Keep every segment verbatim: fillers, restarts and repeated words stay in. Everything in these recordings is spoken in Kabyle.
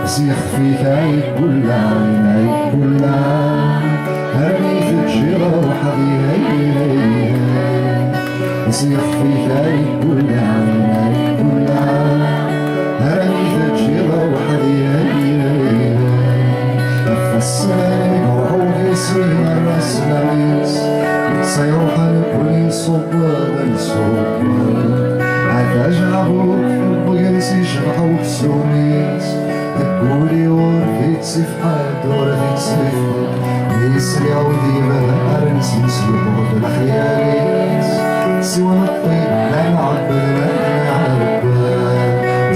S yixef-ik ay gulleɣ, ay gulleɣ, armi teǧǧiḍ ruḥeɣ, ay, ay, ay. S yixef-ik ay gulleɣ, ay gulleɣ, armi teǧǧiḍ ruḥeɣ, ay, ay, ay. Ɣef wass-nni iruḥ ugis-nni ar sslam-is, netta iruḥ nekkni nṣubb-d, nṣubb-d. Ata jɛabu, ugis ijmeɛ uksum-is, deg wul-iw ur t-ittifeq ḥedd, ur t-ittifeq. Mi sliɣ udi yebdaren s yesluɣ-d lexyal-is, siwa neṭṭi la nɛebbed la nɛebbed.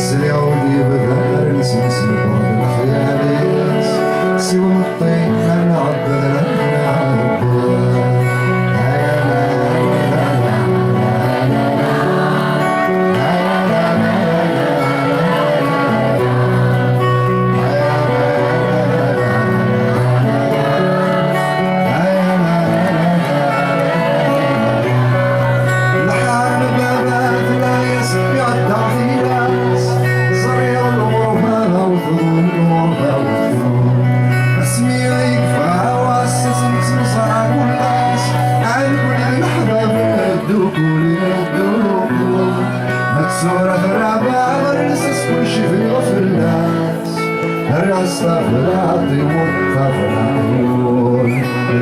Sliɣ udi yebdaren s yesluɣ-d lexyal-is, siwa neṭṭi la nɛebbed la nɛebbed. Lḥal n baba tella-yas iɛedda ḥila-s, ẓriɣ lɣerba d awteḍ, lɣerba d awteḍ. Asmi i yefra wass-is nettneẓra kul ass, ad nekni d leḥbab neddukul, neddukul. Ma d tura terra baɛḍ llsas kulci bniɣ fell-as. Err-as tabrat i wul, tabrat i wul.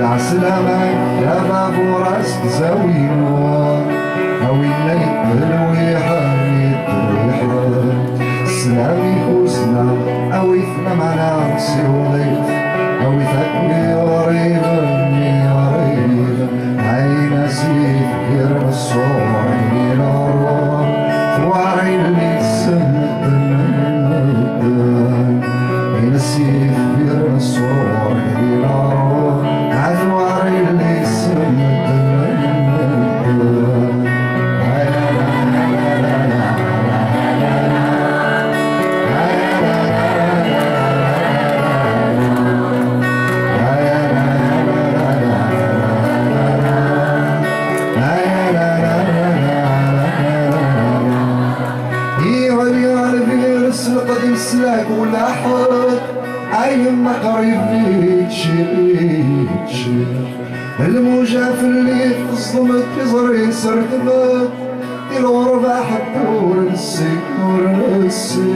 Lɛeslama-k a baba ur as-tzawi wul. A winna yeddelwiḥen, yeddelwiḥen. Sslam i tussna, awit lameɛna siweḍ-it. Awit akk iɣriben, iɣriben. Ɛin-as yitbir n ṣṣur di leɣrur, tewɛer yelli-s n medden, n medden. Ɛin-as yitbir n ṣṣur di leɣrur, a tewɛer yelli-s n medden, n medden. Iɣli ɣer lbir s lqed imeslak ulaḥed, ay yemma qrib ičči, ičči. Lmuja fell-i teẓdem, tiẓri serdmet, di lɣerba ḥedd ur nessi, ur nessi.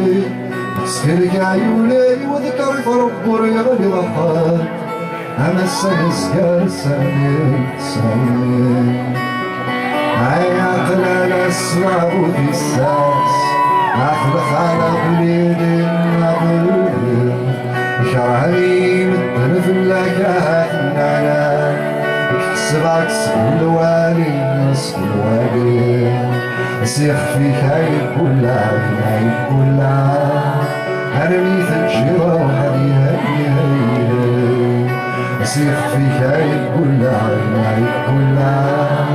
Ttxil-k ay ul-iw, ḍker-it Ṛebbi ur yeɣli ḥedd. Amassan yezger sami, sami. Ay aqlala sswaɣ u tissas, ax lxala belidin, belidin. Kerhen-iyi medden fell-ak, a t-nnan. Ḥesbeɣ-k seg lwali, seg lwali. S yixef-ik ay gulleɣ, ay gulleɣ. Armi teǧǧiḍ ruḥ-i, ay, ay, ay. S yixef-ik ay gulleɣ, ay gulleɣ.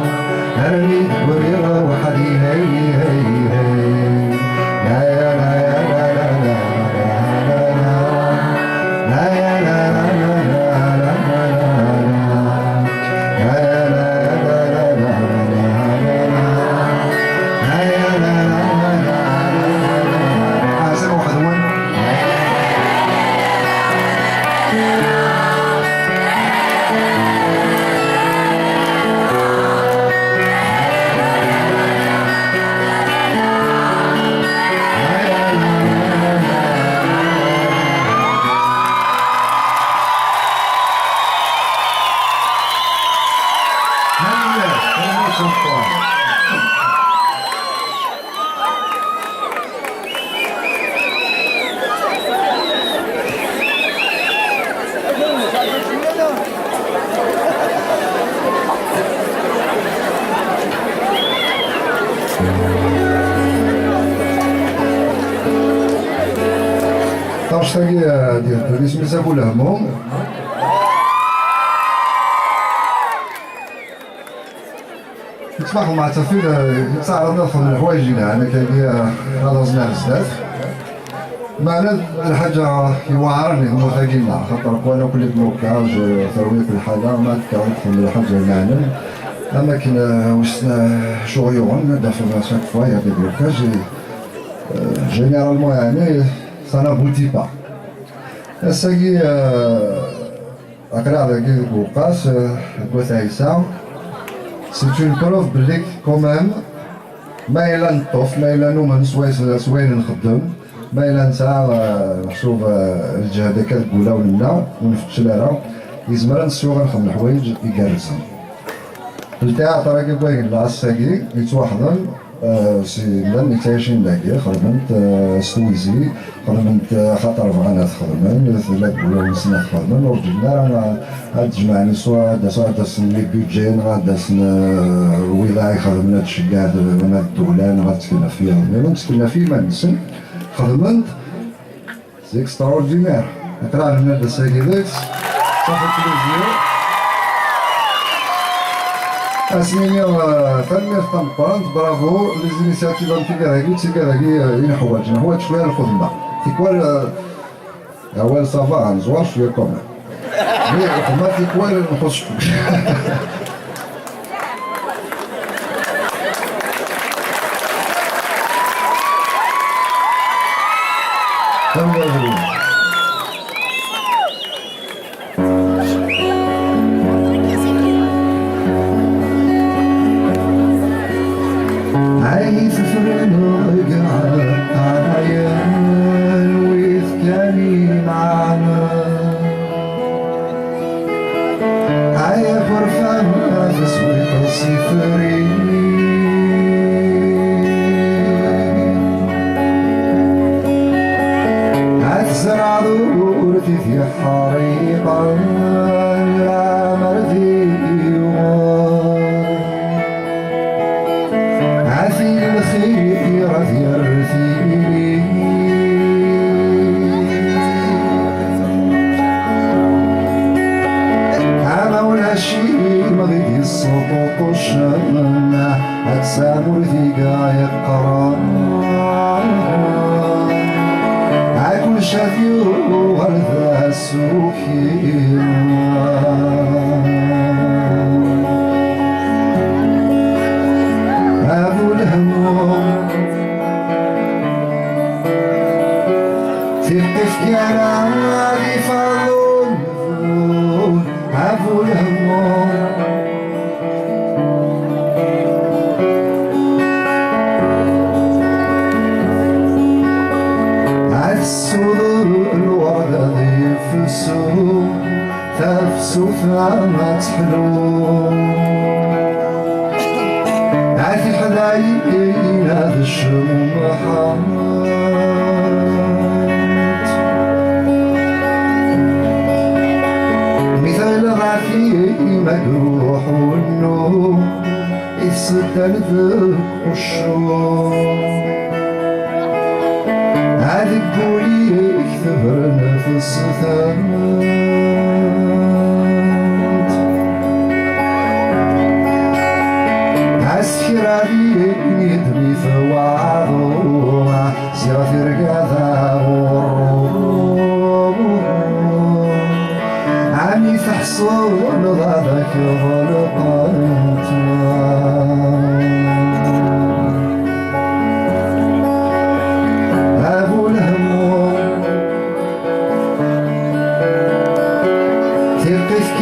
Armi d-wriɣ ruḥ-i, ay, ay, ay. La, la, la. Taɣect-agi, eh, d-yeddun isem-is Abu Lehmum. Yettwaxdem ɣef tafil, eh, yettɛaraḍ ad xedmen leḥwayeǧ yelhan, akkagi, eh, ad aẓen ar zdat. Meɛna d lḥaǧa iweɛren i tmurt-agi-nneɣ, xaṭer qwan akk les blocages, eh, terwi akk lḥala, ma ad tekkeḍ ad txedmeḍ lḥaǧa imeɛnen. Am akken, eh, wissen, eh, acu ɣ-yuɣen, ad d-tafeḍ à chaque fois, il y a des blocages, et, eh, généralement, yeɛni, ça n'aboutit pas. Ass-agi, eh, aql-aɣ dagi deg Uwqas, eh, deg Wat Ɛisa. C'est une preuve belli quand même, ma yella neṭṭef, ma yella numen s way-, s wayen nxeddem, ma yella nesɛa, eh, meḥsub, eh, lǧehd akka deg wulawen-nneɣ, ur nfeccel ara, yezmer ad nessiweḍ ad nxeddem leḥwayeǧ igerrzen. Ltiyaṭer-agi n wayen n lɛass-agi yettwaxdem, eh, si llan yettɛicin dagi, xedmen-t, eh, s twizi, xedmen-t, eh, axaṭer bɣan ad t-xedmen, tella deg wulawen-nsen ad t-xedmen, ur ǧǧin ara, eh, ad d-jemɛen swa ad d-, swa ad d-asen les budgets, neɣ ad d-asen, eh, wid ara ixedmen, ad d-tceggeɛ d-, ama d ddewla, neɣ ad tteklen ɣef yiɣedmiwen, tteklen ɣef yiman-nsen, xedmen-t. C'est extraordinaire. Aql-aɣ nella-d ass-agi deg-s. Ça fait plaisir. Ad sen-iniɣ, euh, tanemmirt tameqqrant, bravo, les initiatives am tigad-agi, d tigad-agi, euh, i neḥwaǧ. Neḥwaǧ cwiya n lxedma. Tikwal, euh, awal ça va, neẓwer cwiya quand même. Mais lxedma tikwal nxuṣ cwiya. Ay tefren rregaɛ qqarayen wid kan imeɛnen. Ay akerfa teswiḍ s ifri. Ad tzerɛeḍ ur t-id-yeḥriqen, lammer d yuɣen. Ad t-ilxir ad yerr tili. Ama ulac imɣi d-yessuṭuṭucen, ad tesɛam ur tiga yeqqren. A kulec ad yuɣal d asuki. A bu lehmum, tiqqift gar-aɣ ad ifaḍun, a bu lehmum. Ad tessuḍ lweṛd ad yefsu, tafsut ad teḥlu. A tiḥdayin ad cmumḥent. Mi teɣleḍ ɣef yimagruḥ unnu, i tseddan deg uccu. Ad deg wul-ik tebren tessemt. Asekrar-ik mi d-, mi tewɛaḍ, ziɣ tirga d aɣurru. Ɛni teḥṣleḍ ad ak-ḍelqent? A bu lehmum.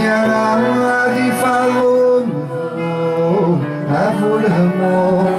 Yal ad ifalun a bu lehmur.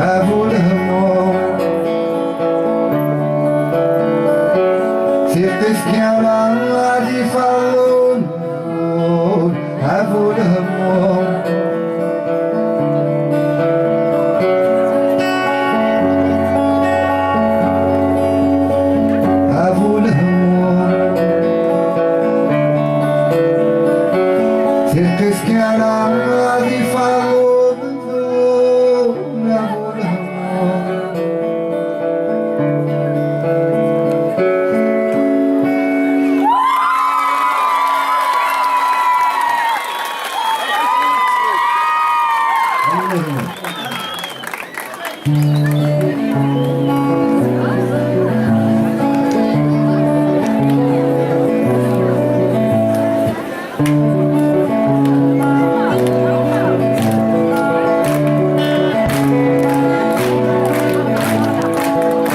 A bu lehmur, tiqit kan ad ifalun, a bu lehmur. A bu lehmur, tiqit kan ad ifalun, a bu lehmur.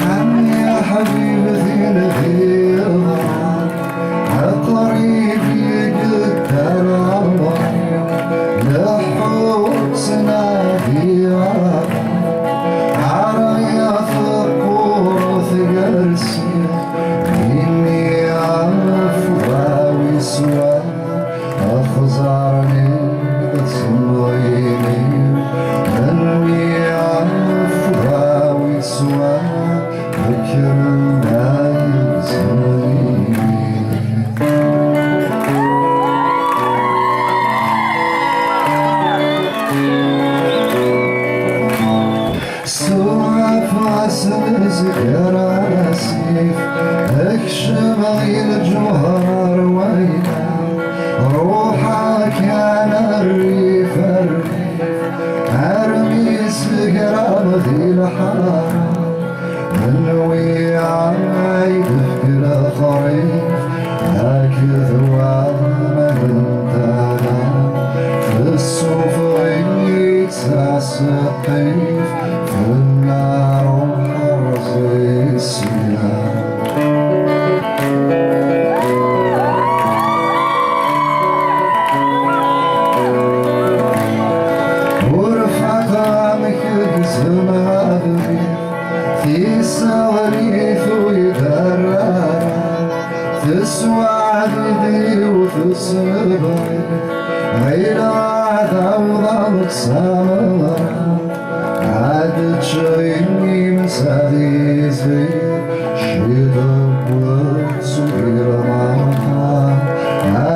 Ɛemmi a ḥbib tin d iḍ, qrib i yeddar leḥḥu ttnadiɣ, ɛerri teqqur tgersi, imi ɣef wawi swan. Axẓar-nni d temɣini, nniɣ-am fdawi teswa, kkren ay zzmini. Suɣaf ɣas nezger asif, kcem i lǧuher wayna, ruḥ kan rrif rrif, armi segraɣ di lḥara, nwiɣ ay d-fk lexrif, akked waman n tala, tessufeɣ-iyi-d s aseqqif. Fell-aɣ uḥerẓ i sya. Ur faqeɣ amek gezmeɣ abrid, tiseɣlit ur iderra ara, tesweɛd-d yiwet tesnebɣit, ɣileɣ ad awḍeɣ s ameɣra. Ad ččeɣ imensi ad iẓid, cci d wwet s ubirma.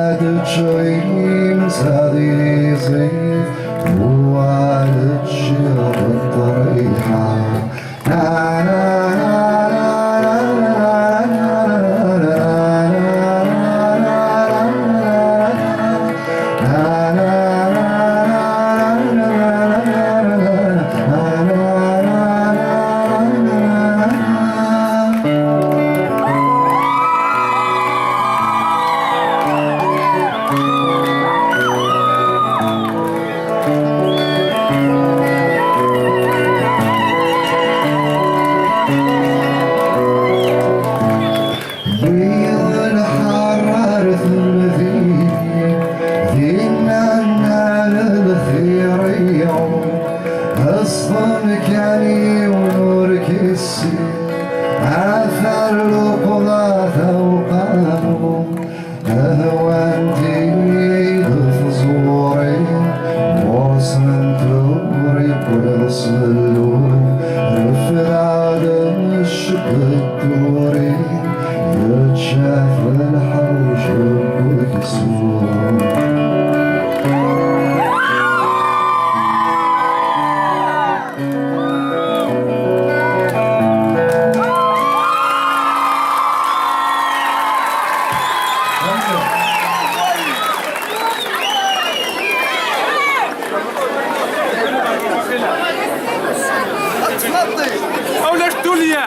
Ad ččeɣ imensi ad iẓid, uɣal ččiɣ ṭṭriḥa. Ulac ddunit.